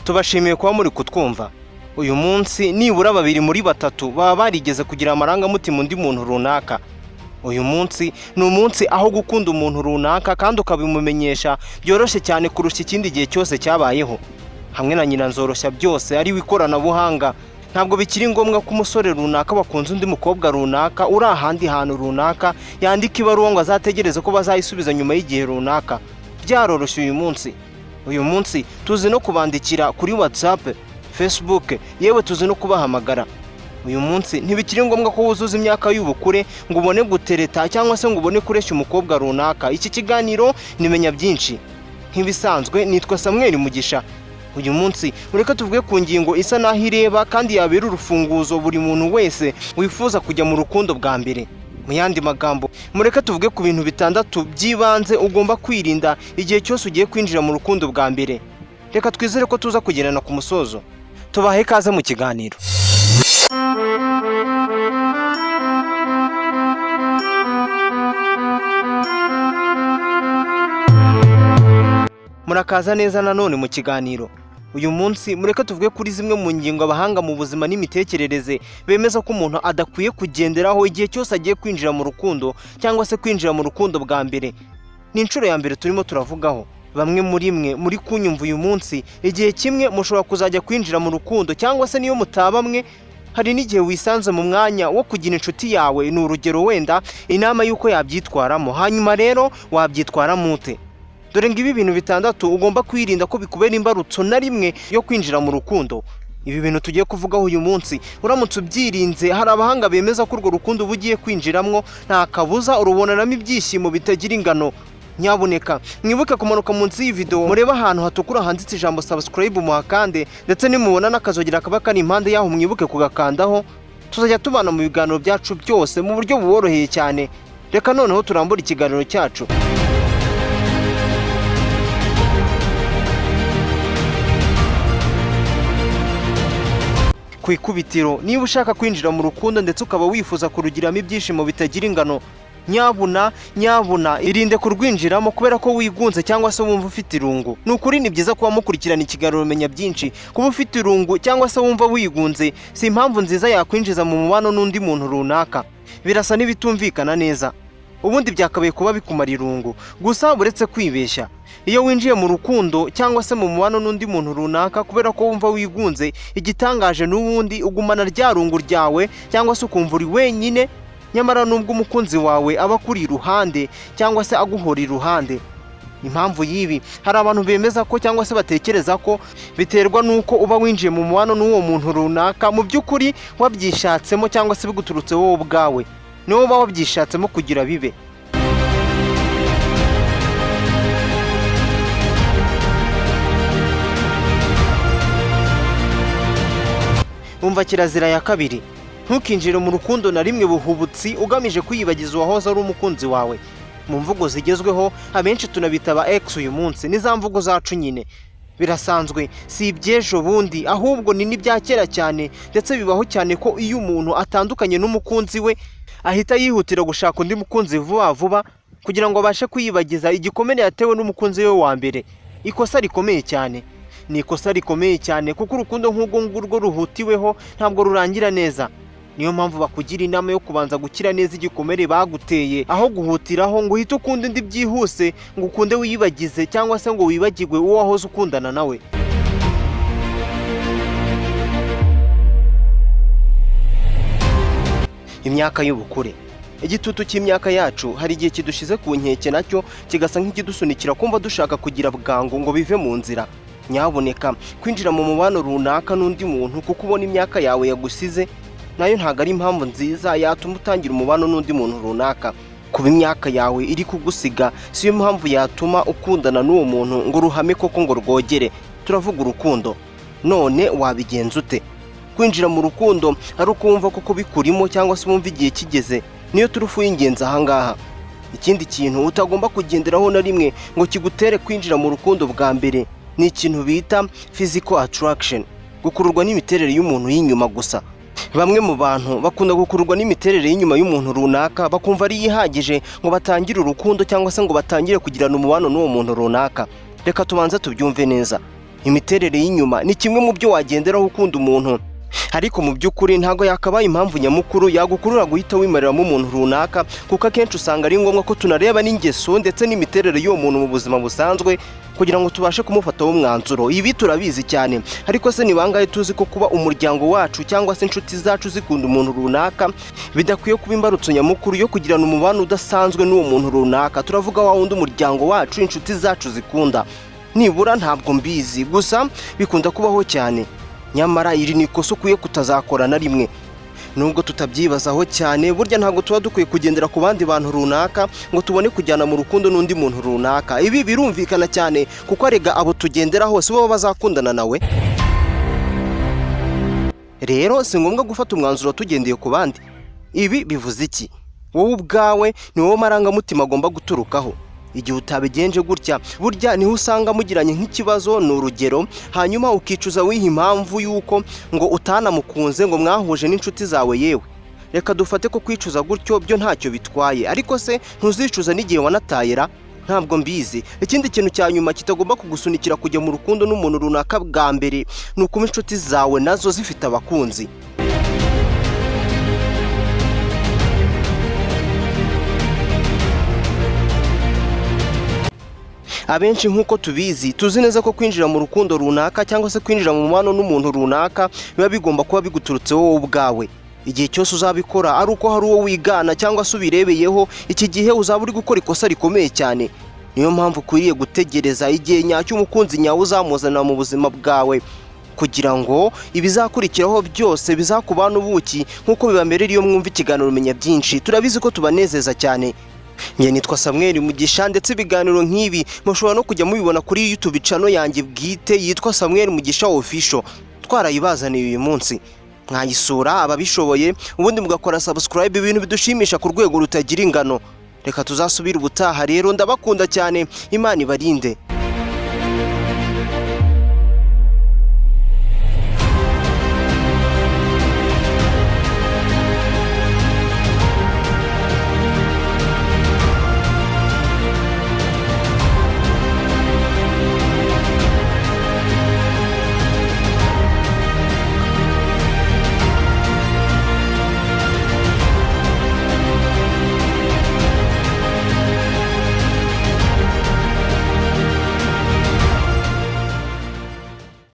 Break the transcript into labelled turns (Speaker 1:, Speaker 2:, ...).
Speaker 1: Tubashimiye kuba muri kutwumva. Uyu munsi nibura babiri muri batatu baba barigeze kugira amarangamutima undi muntu runaka. Uyu munsi ni umunsi aho gukunda umuntu runaka kandi ukabimumenyesha byoroshye cyane kurusha ikindi gihe cyose cyabayeho. Hamwe na nyina nzoroshya byose ari we ikoranabuhanga, ntabwo bikiri ngombwa ko umusore runaka wakunze undi mukobwa runaka uri ahandi hantu runaka yandika ibaruwa ngo azategereze ko bazayisubiza nyuma y'igihe runaka. Byaroroshye uyu munsi. Uyu munsi tuzi no kubandikira kuri WhatsApp, Facebook, yewe tuzi no kubahamagara. Uyu munsi ntibikiri ngombwa ko wuzuza imyaka y'ubukure ngo ubone gutereta cyangwa se ngo ubone kureshya umukobwa runaka. Iki kiganiro nimenya byinshi. Nk'ibisanzwe nitwa Samuel Mugisha. Uyu munsi mureke tuvuge ku ngingo isa n'aho ireba kandi yabera urufunguzo buri muntu wese wifuza kujya mu rukundo bwa mbere. Mu yandi magambo, mureke tuvuge ku bintu bitandatu by'ibanze ugomba kwirinda igihe cyose ugiye kwinjira mu rukundo bwa mbere. Reka twizere ko tuza kugerana ku musozo. Tubahe ikaze mu kiganiro. Murakaza neza nanone mu kiganiro. Uyu munsi mureke tuvuge kuri zimwe mu ngingo abahanga mu buzima n'imitekerereze bemeza ko umuntu adakwiye kugenderaho igihe cyose agiye kwinjira mu rukundo cyangwa se kwinjira mu rukundo bwa mbere. Ni inshuro ya mbere turimo turavugaho. Bamwe muri mwe muri kunyumva uyu munsi, igihe kimwe mushobora kuzajya kwinjira mu rukundo cyangwa se niyo mutaba mwe, hari n'igihe wisanze mu mwanya wo kugira inshuti yawe, ni urugero wenda, inama y'uko yabyitwaramo. Hanyuma rero wabyitwaramo ute? Dore ngibi ibintu bitandatu ugomba kwirinda ko bikubera imbarutso na rimwe yo kwinjira mu rukundo. Ibi bintu tugiye kuvugaho uyu munsi, uramutse ubyirinze, hari abahanga bemeza ko urwo rukundo uba ugiye kwinjiramo nta kabuza urubonanamo ibyishimo bitagira ingano. Nyabuneka mwibuke kumanuka munsi y'iyi video murebe ahantu hatukura handitse ijambo subscribe muhakande, ndetse nimubona n'akazogera kaba kari impande yaho mwibuke kugakandaho. Tuzajya tubana mu biganiro byacu byose mu buryo buboroheye cyane. Reka noneho turambure ikiganiro cyacu. Ku ikubitiro, niba ushaka kwinjira mu rukundo ndetse ukaba wifuza kurugiramo ibyishimo bitagira ingano, nyabuna nyabuna irinde kurwinjiramo kubera ko wigunze cyangwa se wumva ufite irungu. Ni ukuri ni byiza kuba mukurikirana ikiganiro menya byinshi. Kuba ufite irungu cyangwa se wumva wigunze si impamvu nziza yakwinjiza mu mubano n'undi muntu runaka. Birasa n'ibitumvikana neza. Ubundi byakabaye kuba bikumara irungu gusa, uretse kwibeshya. Iyo winjiye mu rukundo cyangwa se mu mubano n'undi muntu runaka kubera ko wumva wigunze, igitangaje n'ubundi ugumana rya rungu ryawe cyangwa se ukumva uri wenyine, nyamara nubwo umukunzi wawe aba akuri iruhande cyangwa se aguhora iruhande. Impamvu y'ibi, hari abantu bemeza ko cyangwa se batekereza ko biterwa n'uko uba winjiye mu mubano n'uwo muntu runaka mu by'ukuri wabyishatsemo cyangwa se biguturutse wowe ubwawe, niwo uba wabyishatsemo kugira bibe. Umva kirazira ya kabiri, ntukinjire mu rukundo na rimwe buhubutsi ugamije kwiyibagiza uwahoze ari umukunzi wawe. Mu mvugo zigezweho abenshi tunabita aba ex uyu munsi, ni za mvugo zacu nyine. Birasanzwe, si iby'ejo bundi ahubwo ni n'ibya kera cyane, ndetse bibaho cyane ko iyo umuntu atandukanye n'umukunzi we ahita yihutira gushaka undi mukunzi vuba vuba kugira ngo abashe kwiyibagiza igikomere yatewe n'umukunzi we wa mbere. Ikosa rikomeye cyane. Ni ikosa rikomeye cyane kuko urukundo nk'urwo ngurwo ruhutiweho ntabwo rurangira neza. Niyo mpamvu bakugira inama yo kubanza gukira neza igikomere baguteye, aho guhutiraho ngo uhite ukunde undi byihuse, ngo ukunde wiyibagize cyangwa se ngo wibagirwe uwo wahoze ukundana nawe. Imyaka y'ubukure. Igitutu cy'imyaka yacu hari igihe kidushize ku nkeke, nacyo kigasa nk'ikidusunikira kumva dushaka kugira bwangu ngo bive mu nzira. Nyabuneka kwinjira mu mubano runaka n'undi muntu kuko ubona imyaka yawe yagusize, nayo ntabwo ari impamvu nziza yatuma utangira umubano n'undi muntu runaka. Kuba imyaka yawe iri kugusiga siyo mpamvu yatuma ukundana n'uwo muntu ngo ruhame koko ngo rwogere. Turavuga urukundo. None wabigenza ute? Kwinjira mu rukundo ari ukumva koko bikurimo cyangwa se wumva igihe kigeze, niyo turufu y'ingenzi aha ngaha. Ikindi kintu utagomba kugenderaho na rimwe ngo kigutere kwinjira mu rukundo bwa mbere ni ikintu bita physical attraction, gukururwa n'imiterere y'umuntu y'inyuma gusa. Bamwe mu bantu bakunda gukururwa n'imiterere y'inyuma y'umuntu runaka, bakumva ari ihagije ngo batangire urukundo cyangwa se ngo batangire kugirana umubano n'uwo muntu runaka. Reka tubanze tubyumve neza. Imiterere y'inyuma ni kimwe mu byo wagenderaho ukunda umuntu, ariko mu by'ukuri ntabwo yakabaye impamvu nyamukuru yagukurura guhita wimariramo umuntu runaka, kuko akenshi usanga ari ngombwa ko tunareba n'ingeso ndetse n'imiterere y'uwo muntu mu buzima busanzwe kugira ngo tubashe kumufataho umwanzuro. Ibi turabizi cyane, ariko se ni bangahe tuzi ko kuba umuryango wacu cyangwa se inshuti zacu zikunda umuntu runaka bidakwiye kuba imbarutso nyamukuru yo kugirana umubano udasanzwe n'uwo muntu runaka? Turavuga wa wundi umuryango wacu, inshuti zacu zikunda. Nibura ntabwo mbizi, gusa bikunda kubaho cyane. Nyamara iri ni ikosa ukwiye kutazakora na rimwe. Nubwo tutabyibazaho cyane, burya ntabwo tuba dukwiye kugendera ku bandi bantu runaka ngo tubone kujyana mu rukundo n'undi muntu runaka. Ibi birumvikana cyane kuko arega abo tugendera hose bo bazakundana nawe. Rero si ngombwa gufata umwanzuro tugendeye ku bandi. Ibi bivuze iki? Wowe ubwawe ni wowe marangamutima agomba guturukaho. Igihe utabigenje gutya, burya niho usanga mugiranye nk'ikibazo, ni urugero, hanyuma ukicuza wiha impamvu y'uko ngo utanamukunze, ngo mwahuje n'inshuti zawe. Yewe, reka dufate ko kwicuza gutyo byo ntacyo bitwaye, ariko se ntuzicuza n'igihe wanatayera? Ntabwo mbizi. Ikindi kintu cya nyuma kitagomba kugusunikira kujya mu rukundo n'umuntu runaka bwa mbere ni ukuba inshuti zawe nazo zifite abakunzi. Abenshi nk'uko tubizi, tuzi neza ko kwinjira mu rukundo runaka cyangwa se kwinjira mu mubano n'umuntu runaka biba bigomba kuba biguturutseho wowe ubwawe. Igihe cyose uzabikora ari uko hari uwo wigana cyangwa se ubirebeyeho, iki gihe uzaba uri gukora ikosa rikomeye cyane. Niyo mpamvu ukwiriye gutegereza igihe nyacyo umukunzi nyawe uzamuzanira mu buzima bwawe, kugira ngo ibizakurikiraho byose bizakubana ubuki nk'uko bibamerera iyo mwumva ikiganiro Menya Byinshi. Turabizi ko tubanezeza cyane. Njye nitwa Samuel Mugisha, ndetse ibiganiro nk'ibi mushobora no kujya mubibona kuri YouTube channel yanjye bwite yitwa Samuel Mugisha Official. Twarayibazaniye uyu munsi, mwayisura ababishoboye, ubundi mugakora subscribe, ibintu bidushimisha ku rwego rutagira ingano. Reka tuzasubire ubutaha rero, ndabakunda cyane, Imana ibarinde.